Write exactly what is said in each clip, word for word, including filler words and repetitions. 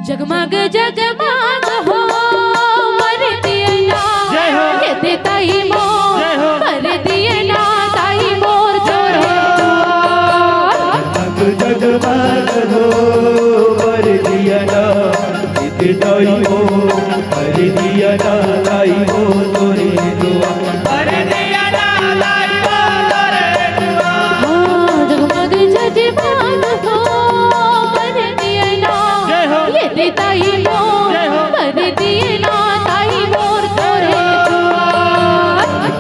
जगमग जगमग हो बर दिया ना, जय हो। ये दे ताई मोर, जय हो। बर दिया ना ताई मोर तोरे। जगमग जगमग हो बर दिया ना, ये दे ताई मोर, बर दिया ना ताई मोर तोरे दुआ। बर दिया ना ताई मोर तोरे दुआ। हाँ, जगमग जगमग हो बर दिया ना, जय हो। ये दे ताई मोर, जय हो। बर दिया ना ताई मोर तोरे दुआ।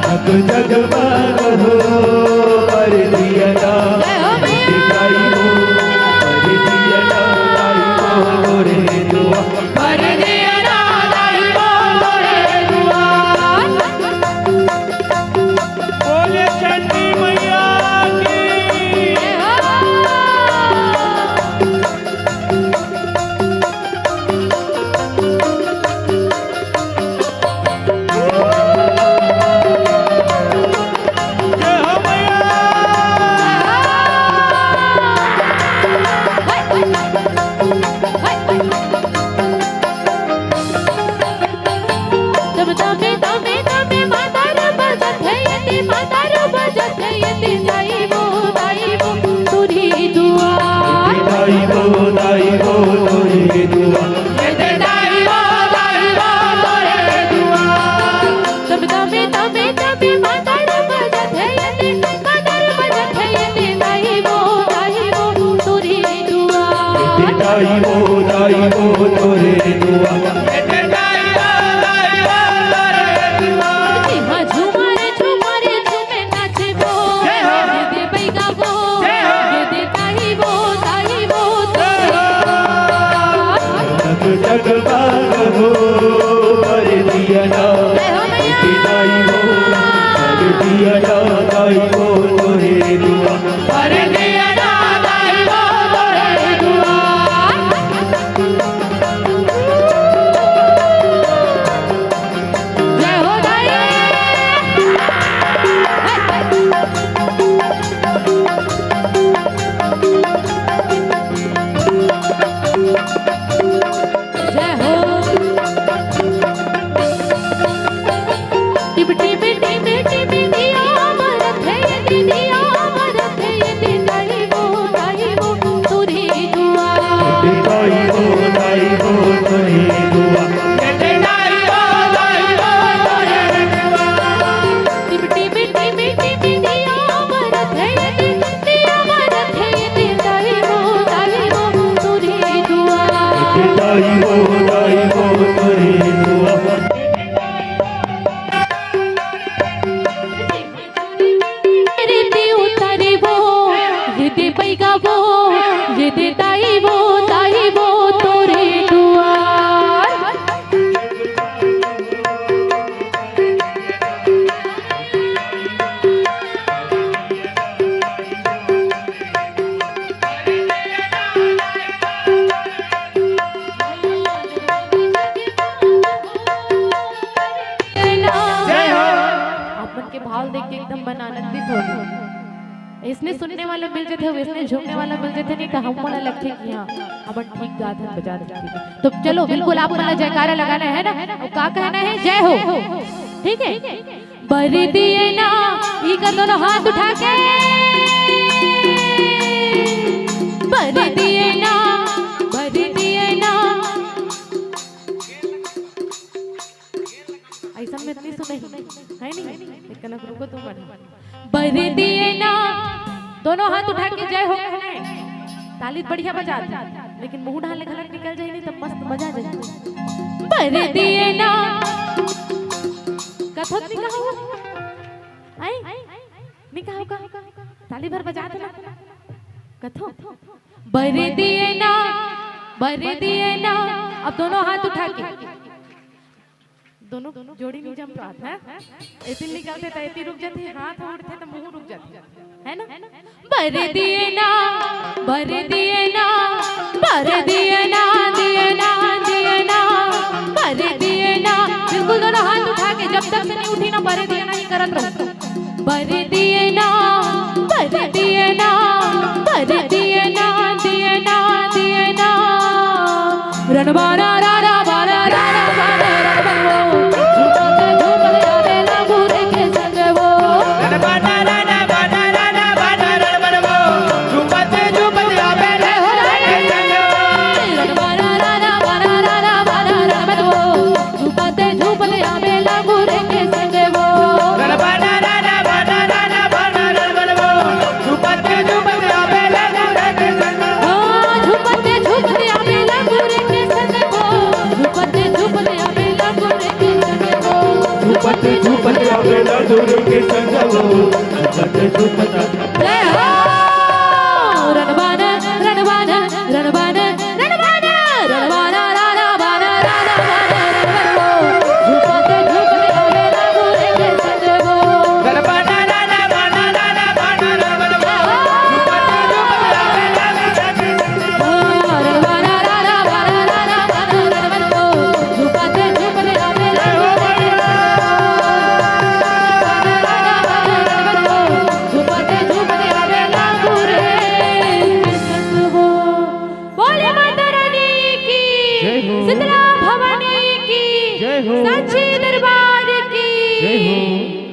जग जगमग हो बर दिया ना, जय हो भैया। ताई मोर, बर दिया ना ताई मोर तोरे दुआ। बर दिया ना ताई मोर तोरे दुआ। बोले चंडी मैया की। जय हो। तम तमे तमे तमे मातार बजत हे, ये दे मातार बजत हे, ये दे ताई मोर, ताई मोर तोरे दुआ। ताई मोर, ताई मोर तोरे दुआ। ये दे ताई मोर, ताई मोर तोरे दुआ। तमे तमे तमे तमे मातार बजत हे, ये दे मातार बजत हे, ये दे ताई मोर, ताई मोर तोरे दुआ। ताई मोर, ताई मोर तोरे दुआ। झूमर झूमर झूमे नाचबो, जय हो। ये दे बैगा बो, जय हो। ये दे ताई बो, ताई बो, जय हो। जग जगमग हो बर दिया ना, जय हो भैया। ताई बो, बर दिया ना, ताई बो तोरे दुआ। बर दिया ना, ताई बो तोरे दुआ। जय हो दाई। जय हो। टिप टिप टिप टिप दिया बरत हे, ये दिया बरत हे, ये दे ताई बो, ताई बो तोरे दुआ। ताई बो, ताई बो तोरे दुआ। ये दे ताई बो, ताई बो तोरे दुआ। टिप टिप टिप टिप दिया बरत हे, ये दे दिया बरत हे, ये दे ताई बो, ताई बो तोरे दुआ। ताई बो, ताई बो तोरे दुआ। रे दे उतारी बो, ये दे बैगा बो, ये दे ताई बो, ताई बो तोरे दुआ। जय हो। आप मन के भाव देख के एकदम मन आनंदित हो गया। इसने सुनने वाला मिल जथे, इसने झूमने वाला मिल जथे, नहीं तो हम वाला लगथे कि हाँ, अपन ठीक गात हन, बजात हन। तो चलो, बिल्कुल आप वाला जयकारा लगाना है ना, और का कहना है, जय हो, ठीक है? बर दिए ना, ई कर दोनों हाथ उठा के, बर दिए ना, बर दिए ना। ऐसा में इतनी सुनाई है नहीं, एक कनक रुको तुम मन। बर दिए ना, दोनों हाथ उठा के जय हो कहना है। ताली बढ़िया बजा दे, लेकिन मुंह ढाले गलत निकल जाए नहीं तो मस्त मजा आ जाए। बर दिए ना, कथो नहीं कहा हुआ? आई? नहीं कहा होगा? ताली भर बजा देना। कथो? बर दिए ना, बर दिए ना। अब दोनों हाथ उठा के। दोनों जोड़ी नहीं जम पात है। एती निकलते तो एती रुक जाते, हाथ उठते तो मुंह रुक जाते, है ना? बर दिए ना, बर दिए ना, बर दिए ना, दिए ना, दिए ना, बर दिए ना। बिल्कुल दोनों हाथ उठा के, जब तक से नहीं उठी ना, बर दिए ना ही करत रहो। बर दिए ना, बर दिए ना, बर दिए ना, दिए ना, दिए ना। रन झूपत झूपत आवेला गुरु के संग वो, झूपत झूपत आवेला गुरु के संग वो, झूपत झूपत आ- जय हो। रणबान, रणबान, रणबान, रणबान, रणबान, रणबान, रणबान, रणबान, झूपत झूपत आवेला गुरु के संग वो। बोले माता रानी की, जय हो। शीतला भवानी की, जय हो। सांची दरबार की, जय हो।